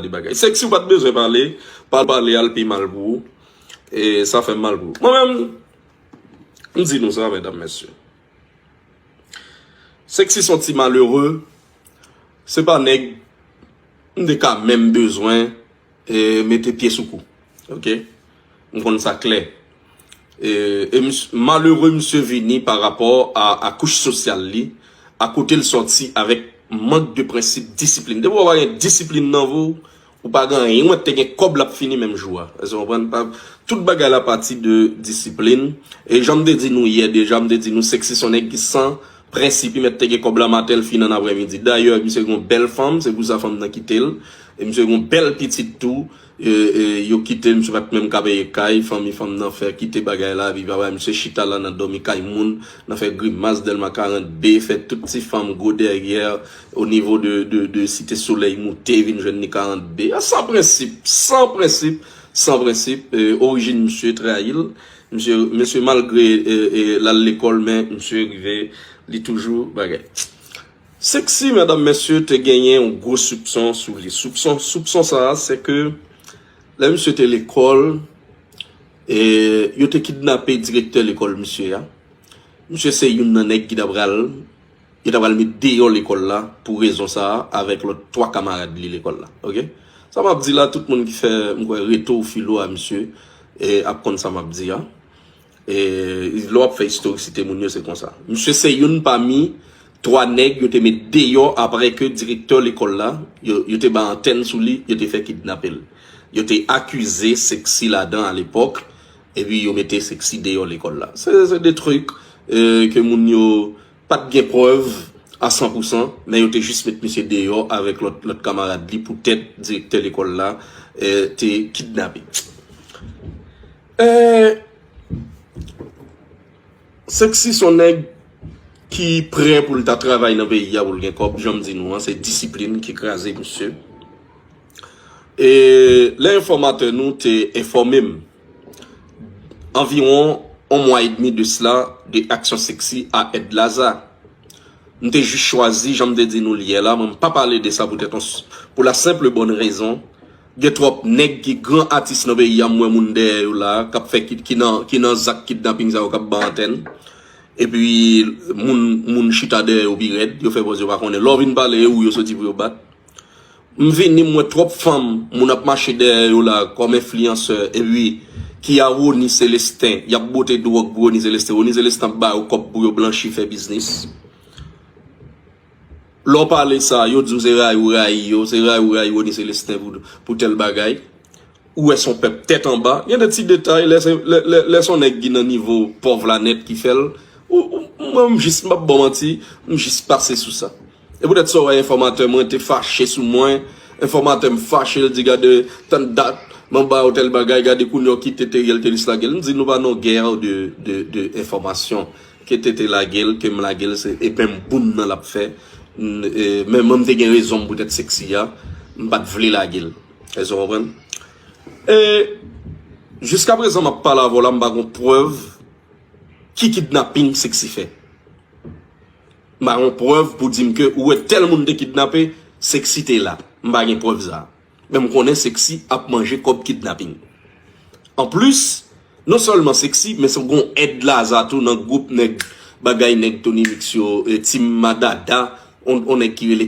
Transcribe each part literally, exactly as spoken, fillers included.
de bagay. Sexy, ou pa t bezwen pale, pa pale, al pi mal pou ou. E sa fè m mal pou ou. Mwen menm, m di nou sa, medam, mesye. Sexy se yon ti malere, se pa nèg m te ka menm bezwen e mete pye sou kou. Oke? M konn sa klè. E, e mis- malere misye vini pa rapò a, a kouch sosyal li, a kote l sòti avèk mank de prensip, disiplin. Depi w pa gen disiplin nan vi w, ou pa gen anyen. Ou mèt te gen kòb l ap fini menm jou a. Èske w konprann? Pa, tout bagay la pati de disiplin. E jan m te di nou yè deja, m te di nou Sexy se yon nèg ki san prensip, li mèt te gen kòb la maten, l fin an aprèmidi. Dayè, misye gen yon bèl fanm, se pou sa fanm nan kite l. E misye gen yon bèl pitit tou. E, e, yo kite l, misye pa t menm ka peye kay, fanmi fanm nan fè kite bagay la, epi papa misye chita la nan dòmi kay moun, nan fè grimas Dèlma karant B, fè tout ti fanm gwo dèyè, o nivo de, de, de Site Solèy moute, vin jwenn li karant B. A, san prensip, san prensip, san prensip, e, orijin misye trayi l. Misye, misye malgre, e, e, l al lekòl, men misye rive, li toujou bagay. Sexy, medam, mesye, te genyen yon gwo soupson sou li. Soupson, soupson sa a, se ke lè misye te lekòl, e, yo te kidnape direktè lekòl misye a. Misye se youn nan nèg ki ta pral, yo ta pral met deyò lekòl la pou rezon sa a, avèk lòt twa kamarad li lekòl la. Oke? Sa m ap di la, tout moun ki fè, m kwè, reto filo a misye, e, ap konn sa m ap di a. E, lè w ap fè istorisite moun yo, se konsa. Misye se youn pami twa nèg yo te met deyò apre ke direktè lekòl la, yo, yo te bay antèn sou li, yo te fè kidnape l. Yo te akize Sexy ladan alepòk, epi yo mete Sexy deyò lekòl la. Se, se de trik, e, ke moun yo pa t gen prèv a san pou san, men yo te jis met misye deyò avèk lòt, lòt kamarad li poutèt direktè lekòl la, e, te kidnape. E, Sexy se yon nèg ki prè pou l ta travay nan peyi a pou l gen kòb, jan m di nou an, se disiplin ki kraze misye. E lè enfòmatè nou te enfòme m anviwon yon mwa edmi de sila de aksyon Sexy a Ed Laza. M te jis chwazi, jan m te di nou l yè la, mwen m pa pale de sa poutèt yon s- pou la senp bòn rezon, gen twòp nèg ki gran atis nan peyi a, m wè moun dèyè yo la, k ap fè ki, ki nan, ki nan zak kidnaping sa yo k ap bay antèn. Epi moun, moun chita dèyè yo pi rèd, yo fè pòz yo pa konnen. Lè w vin pale, e ou yo soti pou yo bat. M vini, m wè twòp fanm, moun ap mache dèyè yo la kòm enfliyansè, epi ki a Rony Celestin, y ap bote dwòg pou Rony Celestin. Rony Celestin ap ba yo kòb pou yo blanchi, fè biznis. Lè w pale sa, yo di w se rayi ou rayi yo, se rayi ou rayi Rony Celestin pou, pou tèl bagay. Ou wè se yon pèp tèt anba. Gen de ti detay, lè se, lè, lè, lè se yon nèg ki nan nivo pòv la nèt ki fè l. Ou, ou, mwen, m jis, m p ap ba w manti, m jis pase sou sa. E poutèt sa, w wè enfòmatè mwen te fache sou mwen. Enfòmatè m fache, l di, "Gade, tann dat, m anba w tèl bagay, gade kounye a w kite Teriel Telis lage l." M di, "Nou pa nan gè de, de, de enfòmasyon." Ke T T lage l, ke m lage l, se epen m boum nan l ap fè. N- e, men mwen, m te gen rezon m poutèt Sexy a, m pa t vle lage l. Èske w konprann? E jiskaprezan, m ap pale avè w la, m pa gon prèv ki kidnaping Sexy fè. M pa gon prèv pou di m ke ou wè tèl moun te kidnape, Sexy te la. M pa gen prèv sa. Men m konnen Sexy ap manje kòb kidnaping. Anplis, non sèlman Sexy, men se gon Ed Laza tou nan gwoup nèg, bagay nèg Tony Mix yo, e, Team Madada, on, on nèg ki rele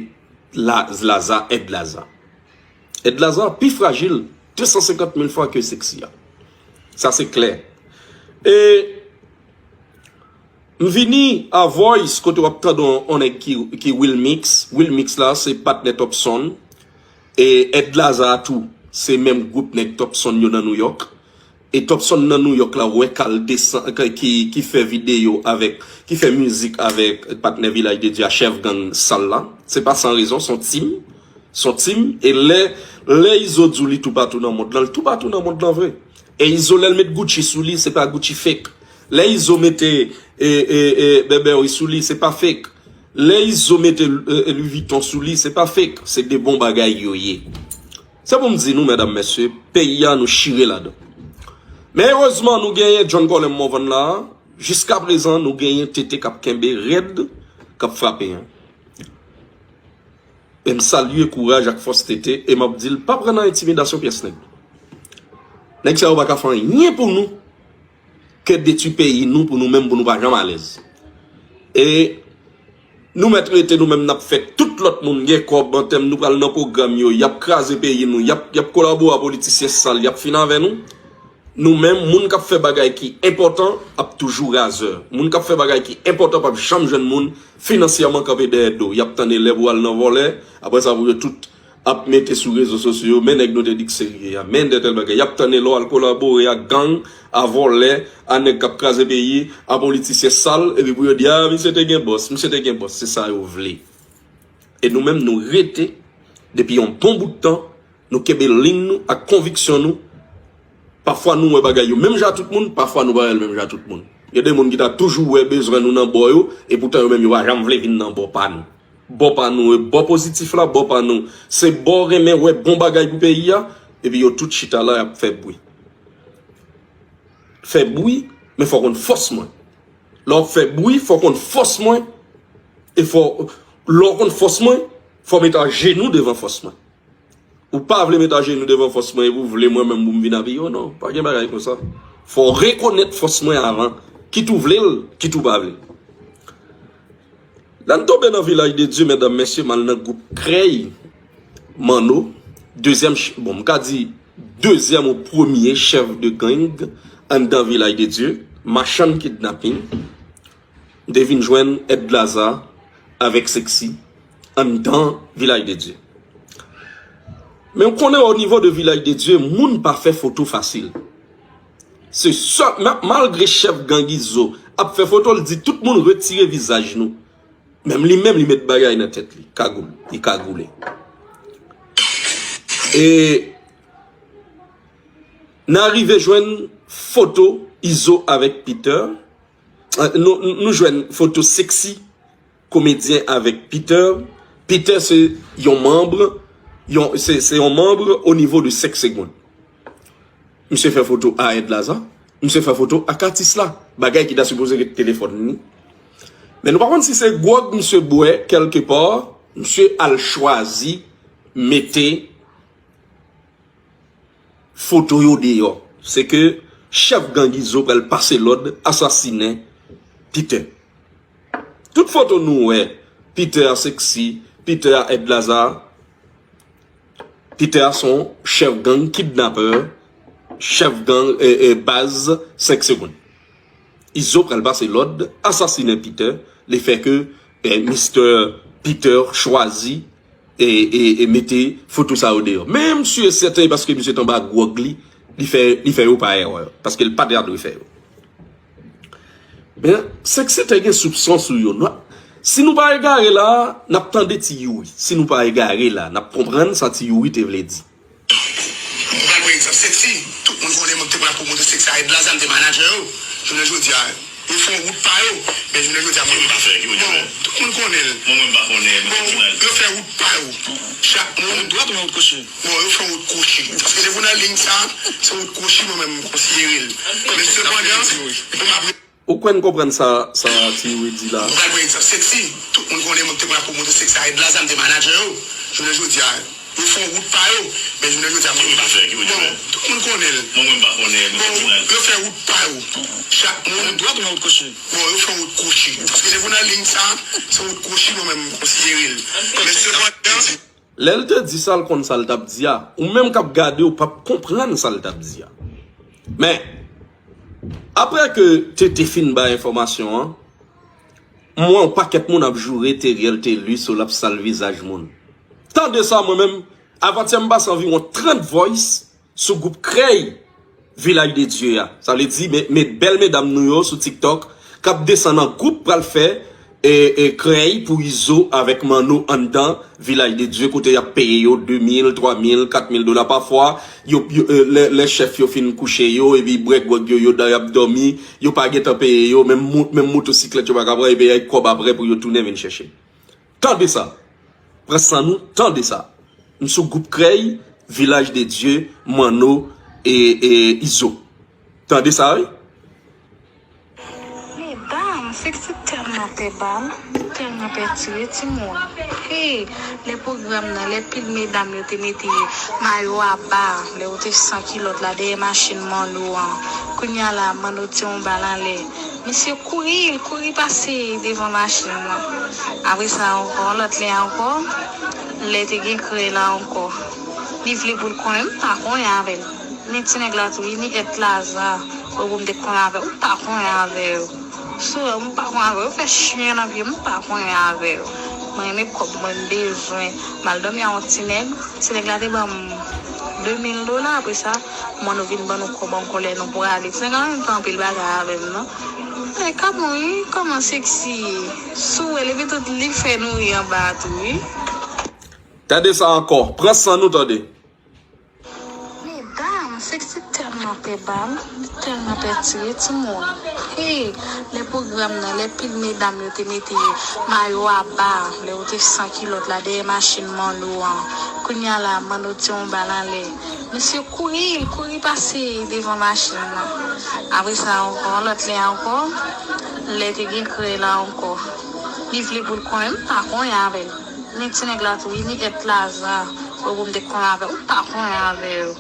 La- Laza, Ed Laza. Ed Laza pi frajil de san senkant mil fwa ke Sexy a. Sa se klè. E m vini a Voice kote w ap tande on, on nèg ki, ki Wilmix. Wilmix la se patnè Topson. E Ed Laza tou, se menm gwoup nèg Topson yo nan New York. E Topson nan New York la, ou wè ka l desann, ki, ki, ki fè videyo avèk, ki fè mizik avèk patnè Vilaj de Dye a, Chèf Gang sal la. Se pa san rezon, se yon team. Se yon team. E lè, lè Izo di w li toupatou nan mond lan, li toupatou nan mond lan vre. E Izo, lè l met Gucci sou li, se pa Gucci fake. Lè Izo mete, e, e, e, Burberry sou li, se pa fake. Lè Izo mete, e, e, Louis Vuitton sou li, se pa fake. Se de bon bagay yo ye. Se pou m di nou, medam, mesye, peyi a nou chire ladan. Men erezman, nou genyen John Colem Morvan la. Jiskaprezan, nou genyen T T k ap kenbe rèd, k ap frape, en. E m salye kouraj ak fòs Tete, e m ap di l pa pran nan entimidasyon pyès nèg. Nèg sa yo pa ka fè anyen pou nou ke detwi peyi nou pou nou menm, pou nou pa janm alèz. E nou mèt rete nou menm, n ap fè tout lòt moun gen kòb an tèm nou pral nan pwogram yo, y ap kraze peyi nou, y ap, y ap kolabore a politisyen sal, y ap fin avè nou. Nou menm, moun k ap fè bagay ki enpòtan ap toujou razè. Moun k ap fè bagay ki enpòtan p ap janm jwenn moun finansyèman kanpe dèyè do. Y ap tann e lè pou al nan vòlè, apre sa pou yo tout ap mete sou rezo sosyo yo, men nèg nou te di k serye a, men de tèl bagay. Y ap tann e lè w al kolabore ak gang, a vòlè, a nèg k ap kraze peyi, a politisyen sal, epi pou yo di, a, misye te gen bòs, misye te gen bòs, se sa yo vle. E nou menm, nou rete, depi yon bon bout tan, nou kenbe liy nou ak konviksyon nou. Pafwa nou wè bagay yo menm jan ak tout moun, pafwa nou pa wè l menm jan ak tout moun. Gen de moun ki ta toujou wè bezwen nou nan bò yo, e poutan yo menm yo pa janm vle vin nan bò pa nou. Bò pa nou, e bò pozitif la, bò pa nou. Se bò renmen wè bon bagay pou peyi a, epi yo tout chita la, y ap fè bri. Fè bri, men fò w konn fòs mwen. Lè w ap fè bri, fò w konn fòs mwen, e fò, lè w konn fòs mwen, fò w met ajenou devan fòs mwen. Ou pa vle met ajenou devan fòs mwen epi w vle mwen menm pou m vin apiye w, non, pa gen bagay konsa. Fò w rekonèt fòs mwen avan, kit ou vle l, kit ou pa vle l. Lè n tonbe nan Vilaj de Dye, medam, mesye, m al nan gwoup Krèy Manno, dezyèm, ch- bon, m ka di dezyèm ou premye chèf de gang anndan Vilaj de Dye, machann kidnapin. M te vin jwenn Èd Laza avèk Sexy anndan Vilaj de Dye. Men w konnen o nivo de Vilaj de Dye, moun pa fè foto fasil. Se sèl, ma- malgre chèf gang Izo ap fè foto, l di tout moun retire vizaj nou. Menm li menm, li met bagay nan tèt li, kagoul, li kagoule. E n a rive jwenn foto Izo avèk Peter. Eh, nou, nou jwenn foto Sexy, komedyen avèk Peter. Peter se yon manm, yon, se, se yon manm o nivo de senk segonn. Misye fè foto a Èd Laza, misye fè foto ak atis la. Bagay ki ta sipoze ret telefòn li. Men nou pa konn si se gwòg misye bwè kèlkepa, misye al chwazi mete foto yo deyò. Se ke chèf gang Izo pral pase lòd asasinen Peter. Tout foto nou wè, Peter a Sexy, Peter a Èd Laza, Peter a se yon chèf gang, kidnapè, chèf gang, e, e, baz senk segonn. Izo pral pase lòd asasinen Peter, lefètke, e, Mister Peter chwazi e, e, e mete foto sa yo deyò. Men m si e sèten, paske misye t anba gwòg li, li fè, li fè yo pa erè, paske l pa t dwe fè yo. Men, Sexy te gen soupson sou yo. Nou, si nou pa egare la, n ap tande Ti Youri. Si nou pa egare la, n ap konprann sa Ti Youri te vle di. Mwen pral pran egzanp Sexy. Tout moun konnen mwen te pral pwomote Sexy a Èd Laza, m te manadjè yo. Jounen jodi a, yo fè yon wout pa yo. Men jounen jodi a, mwen menm pa fè, ki pou di mwen? Tout moun konnen l. Mwen menm pa konnen, mwen menm jounalis. Yo fè wout pa yo. Chak moun. Wout dwat oubyen wout kwochi? Bon, yo fè wout kwochi. Paske depi w nan liy sa, se wout kwochi mwen menm m konsidere l. Men sepandan, pou m ap Ou kwè n konprann sa, sa Ti Youri di la? Mwen pral pran egzanp Sexy. Tout moun konnen mwen te pral pwomote Sexy a Èd Laza, m te manadjè yo. Jounen jodi a, yo fè yon wout pa yo. Men jounen jodi a, mwen menm pa fè, ki pou di mwen? Tout moun konnen l. Mwen menm pa konnen, mwen menm jounalis. Yo fè wout pa yo. Chak moun. Wout dwat oubyen wout kwochi? Bon, yo fè wout kwochi. Paske depi w nan liy sa, se wout kwochi mwen menm m konsidere l. Men sepandan, Lè l te di sa, l konn sa l t ap di a. Ou menm k ap gade, ou p ap konprann sa l t ap di a. Men, apre ke Tete fin bay enfòmasyon an, m wè yon pakèt moun ap joure Teriel Thelus, l ap sal vizaj moun. Tande sa, mwen menm, avantyè m pase anviwon trant voice sou gwoup Krèy Vilaj de Dye a. Sa vle di, men, men bèl medam nou yo sou TikTok k ap desann an gwoup pral fè, e, e, krèy pou Izo avèk Manno anndan Vilaj de Dye, kote y ap peye yo de mil, twa mil, kat mil dola. Pafwa, yo, yo, e, lè, lè chèf yo fin kouche yo, epi bwè gwòg yo, yo da y ap dòmi, yo pa gentan peye yo, menm mo-, menm motosiklèt yo pa ka pran, epi y ap kòb aprè pou yo tounen vin chèche. Tande sa. Pran san nou, tande sa. M sou gwoup Krèy, Vilaj de Dye, Manno, e, e, Izo. Tande sa, wi. Medam, Sexy tèlman pè bal, li tèlman pè tire timoun. Hey, lè pwogram nan, lè pil medam yo te mete mayo a ba, lè yo te san kilòt la dèyè machin Manno an. Kounye a la, Manno tire yon bal anlè. Misye kouri, l kouri pase devan machin nan. Apre sa ankò, lòt lè ankò, lè te gen krèy la ankò. Li vle pou l konnen, m pa konnen avè l. Ni ti nèg la tou, ni èt Laza. Ou pou m te konnen avè l, m pa konnen avè yo. Sou yo, m pa konnen avè yo. Fè chen nan pye m, m pa konnen avè yo. Mwen renmen kòb mwen, m bezwen. M al dòmi a yon ti nèg. Ti nèg la te ban m de mil dola. Apre sa, mwen nou vin ban nou kòb ankò lè nou prale. Ti nèg la menm fè anpil bagay avè m, non. E, kòman, wi? Kòman Sexy? Sou wè, epi tout li fè nou ri anba a tou, wi. Tande sa ankò. Pran san nou, tande. Medam, Sexy tèlman pè bal, li tèlman pè tire timoun. Hey, lè pwogram nan, lè pil medam yo te mete mayo a ba, lè yo te san kilòt la dèyè machin Manno an. Kounye a la, Manno tire yon bal anlè. Misye kouri, l kouri pase devan machin nan. Apre sa ankò, lòt lè ankò, lè te gen krèy la ankò. Li vle pou l konnen, m pa konnen avè l. Ni ti nèg la tou, ni èt Laza. Ou pou m te konnen avè yo, m pa konnen avè yo.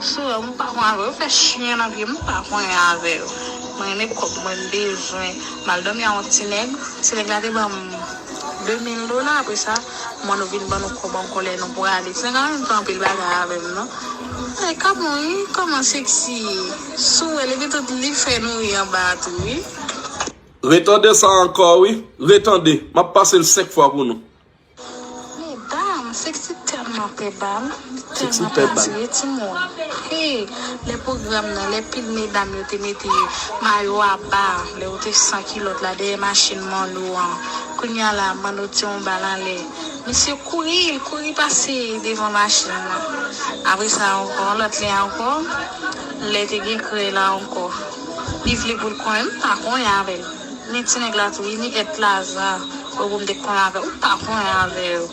Sou yo, m pa konnen avè yo. Fè chen nan pye m, m pa konnen avè yo. Mwen renmen kòb mwen, m bezwen. M al dòmi a yon ti nèg. Ti nèg la te ban m de mil dola. Apre sa, mwen nou vin ban nou kòb ankò lè nou prale. Ti nèg la menm fè anpil bagay avè m, non. Ay, kòman, wi? Kòman Sexy? Sou wè, epi tout li fè nou ri anba a tou, wi. Retande sa ankò, wi. Retande. M ap pase l senk fwa pou nou. Medam, Sexy tèlman pè bal, li tèlman pè tire timoun. Hey, lè pwogram nan, lè pil medam yo te mete mayo a ba, lè yo te san kilòt la dèyè machin Manno an. Kounye a la, Manno tire yon bal anlè. Misye kouri, l kouri pase devan machin nan. Apre sa ankò, lòt lè ankò, lè te gen krèy la ankò. Li vle pou l konnen, m pa konnen avè l. Ni ti nèg la tou, ni èt Laza. Ou pou m te konnen avè yo, m pa konnen avè yo.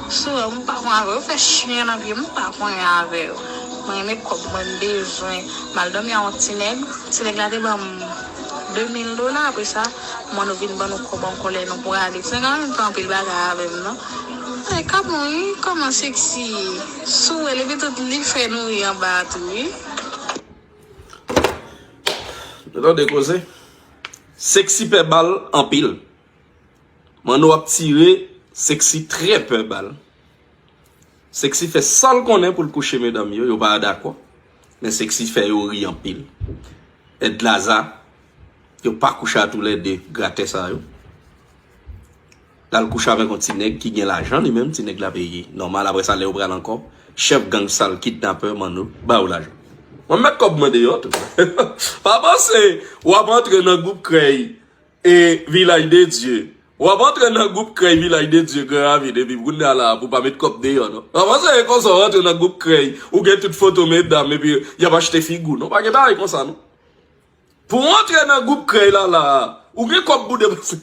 Sou yo, m pa konnen avè yo. Fè chen nan pye m, m pa konnen avè yo. Mwen renmen kòb mwen, m bezwen. M al dòmi a yon ti nèg. Ti nèg la te ban m de mil dola. Apre sa, mwen nou vin ban nou kòb ankò lè nou prale. Ti nèg la menm fè anpil bagay avè m, non. Ay, kòman, wi? Kòman Sexy? Sou wè, epi tout li fè nou ri anba a tou, wi. Nou tande koze? Sexy pè bal anpil. Manno ap tire, Sexy trè pè bal. Sexy fè sa l konnen pou l kouche medam yo, yo pa dakò. Men Sexy fè yo ri anpil. Èt Laza, yo pa kouche a toulède, gratè sa yo. L al kouche avèk yon ti nèg ki gen lajan li menm, ti nèg la peye nòmal, apre sa lè yo pral ankò, chèf gang sal kidnapè Manno ba yo lajan. Mwen met kòb mwen deyò tou. Pa panse w ap antre nan gwoup krèy e Vilaj de Dye. W ap antre nan gwoup krèy Vilaj de Dye Gran Ravin epi kounye a la pou pa met kòb deyò non. Pa panse e konsa w antre nan gwoup krèy, ou gen tout foto medam epi y ap achte figi w non. Pa gen bagay konsa non. Pou w antre nan gwoup krèy la la a, ou gen kòb pou depanse.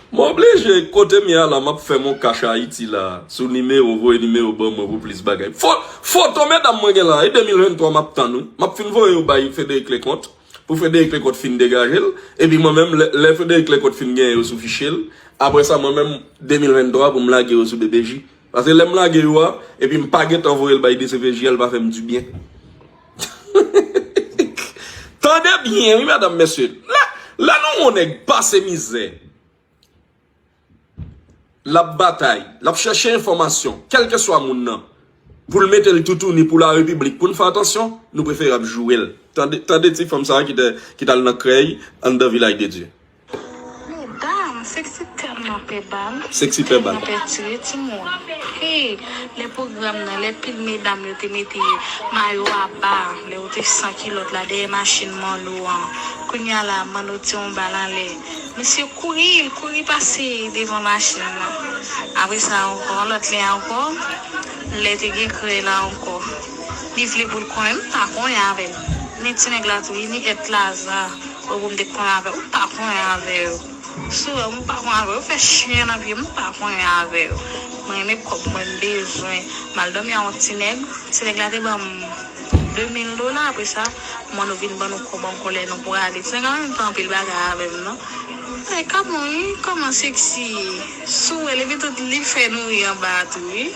M oblije, kote m ye a la, m ap fè m yon kach Ayiti la, sou nimewo, voye nimewo ban mwen pou plis bagay. Fo-, foto medam mwen gen la, e de mil venntwa m ap tann wi. M ap fin voye yo bay Frederic Leconte, pou Frederic Leconte fin degaje l, epi mwen menm, lè, lè Frederic Leconte fin genyen yo sou fichye l, apre sa, mwen menm, de mil venntwa pou m lage yo sou D P J. Paske lè m lage yo a, epi m pa gentan voye l bay D C P J a, l pa fè m dibyen. Tande byen, wi, medam, mesye. Lè, lè nou wè yon nèg pase mizè, l ap batay, l ap chèche enfòmasyon, kèlkeswa moun nan, pou l mete l toutouni pou larepiblik, pou n fè atansyon, nou prefere ap joure l. Tande, tande ti fanm sa a ki te, ki t al nan krèy anndan Vilaj de Dye. Medam, Sexy tèlman pè bal, Sexy pè bal, tèlman pè tire timoun. Hey, lè pwogram nan, lè pil medam yo te mete mayo a ba, lè yo te san kilòt la dèyè machin Manno an. Kounye a la, Manno tire yon bal anlè. Misye kouri, l kouri pase devan machin nan. Apre sa ankò, lòt lè ankò, lè te gen krèy la ankò. Li vle pou l konnen, m pa konnen avè l. Ni ti nèg la tou, ni èt Laza. Ou pou m te konnen avè l, m pa konnen avè yo. Sou yo, m pa konnen avè yo, fè chen nan pye m, m pa konnen avè yo. Mwen renmen kòb mwen, m bezwen. M al dòmi a yon ti nèg, ti nèg la te ban m De mil dola, apre sa, mwen nou vin ban nou kòb ankò lè nou prale. Ti nèg la menm fè anpil bagay avè m, non. Ay, kòman, wi, kòman Sexy? Sou wè, li pitit li fè nou ri anba a tou, wi.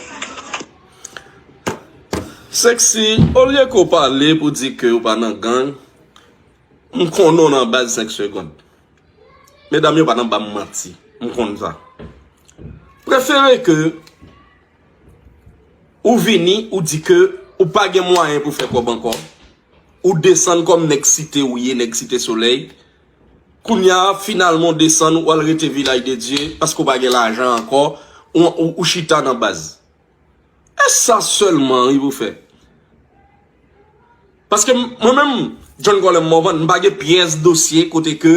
Sexy, olye ke w pale pou di ke w pa nan gang, m konnen w nan baz senk segonn. Medam yo pa nan ba m manti. M konn sa. Prefere ke ou vini, ou di ke ou pa gen mwayen pou fè kòb ankò. Ou desann kòm nèg Site ou ye, nèg Site Solèy. Kounye a, finalman, w desann, w al rete Vilaj de Dye, paske w pa gen lajan ankò, ou, ou, ou chita nan baz. E sa sèlman wi pou fè. Paske m- mwen menm, John Colem Morvan, m pa gen pyès dosye kote ke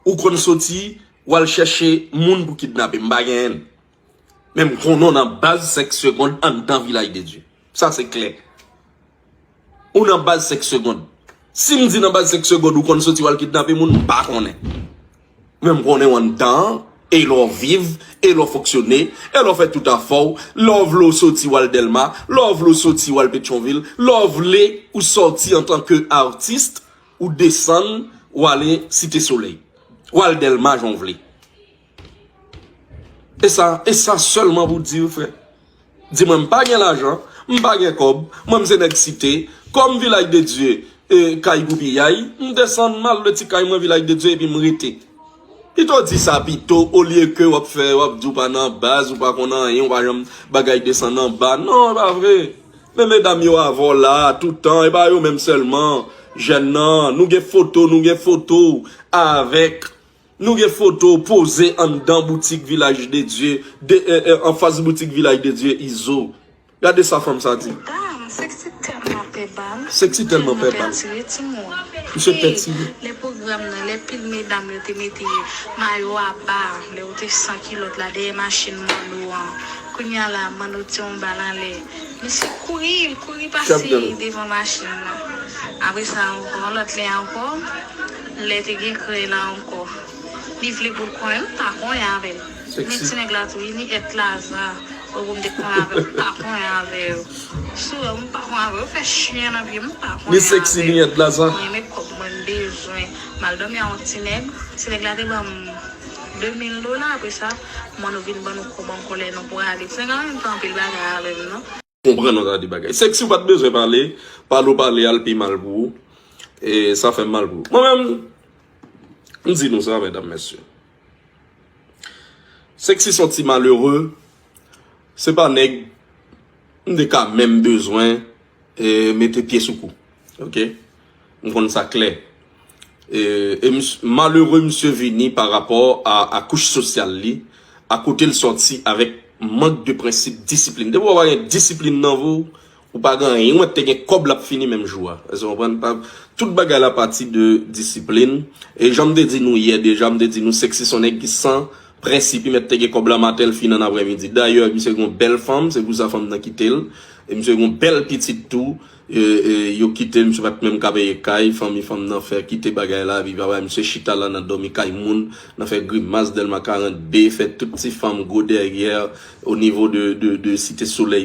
ou konn soti, w al chèche moun pou kidnape. M pa genyen l. Men m konnen w nan baz senk segonn anndan Vilaj de Dye. Sa se klè. Ou nan baz senk segonn. Si m di nan baz senk segonn ou konn soti w al kidnape moun, m pa konnen. Men m konnen w anndan, e lè w viv, e lè w fonksyone, e lè w fè tout afè w, lè w vle w soti w al Dèlma, lè w vle w soti w al Petyonvil, lè w vle ou sòti antanke atis, ou desann, w ale Site Solèy, w al Dèlma jan w vle. E sa, e sa sèlman pou di w, frè. Di mwen m pa gen lajan, m pa gen kòb, mwen m se nèg Site, kòm Vilaj de Dye, e, kay goupiyay, m desann m al nan ti kay mwen Vilaj de Dye epi m rete. Pito di sa pito, olye ke w ap fè, w ap di w pa nan baz, ou pa konn anyen, ou pa janm bagay desann anba. Non, e pa vre. Men medam yo avè w la, toutan, e pa yo menm sèlman. Jèn nan, nou gen foto, nou gen foto avèk Nou gen foto w poze anndan boutik Vilaj de Dye, de, e, e, anfas boutik Vilaj de Dye Izo. Gade sa fanm sa di. Dam, Sexy tèlman pè bal. Sexy tèlman pè bal. Tire timoun. Misye pè tire. Lè pwogram nan, lè pil medam yo te mete mayo a ba, lè yo te san kilòt la dèyè machin Manno an. Kounye a la, Manno tire yon bal anlè. Misye kouri, l kouri pase devan machin nan. Apre sa ankò, yon lòt lè ankò, lè te gen krèy la ankò. Li vle pou l konnen, m pa konnen avè l. Men ti nèg la tou, li ni èt laza. Ou pou m te konnen avè l, m pa konnen avè yo. Sou yo, m pa konnen avè yo, fè chyen nan pye, m pa konnen avè yo. Ni Sexy ni èt laza. Mwen renmen kòb mwen, m bezwen. M al dòmi a yon ti nèg. Ti nèg la te ban m de mil dola, apre sa, mwen nou vin ban nou kòb ankò lè nou prale. Ti nèg la menm fè anpil bagay avè m, non. Konprann yon ta de bagay. Sexy ou pa t bezwen pale, pale w pale al pi mal pou ou. E sa fè m mal pou ou. Mwen menm, m di nou sa, medam, mesye. Sexy se yon ti malere, se pa nèg m te ka menm bezwen e, mete pye sou kou. Oke? M konn sa klè. E, e ms- malere misye vini pa rapò a, a kouch sosyal li, a kote l sòti avèk mank de prensip, disiplin. Depi w pa gen disiplin nan vi w, ou pa gen anyen. Ou mèt te gen kòb l ap fini menm jou a. Èske w konprann? Pa, tout bagay la pati de disiplin. E jan m te di nou yè deja, m te di nou Sexy se yon nèg ki san prensip, li mèt te gen kòb la maten, l fin an aprèmidi. Dayè, misye gen yon bèl fanm, se pou sa fanm nan kite l. E misye gen yon bèl pitit tou. E, e, yo kite l, misye pa t menm ka peye kay, fanmi fanm nan fè kite bagay la, epi papa misye chita la nan dòmi kay moun, nan fè grimas Dèlma karant B, fè tout ti fanm gwo dèyè o nivo de, de, de Site Solèy.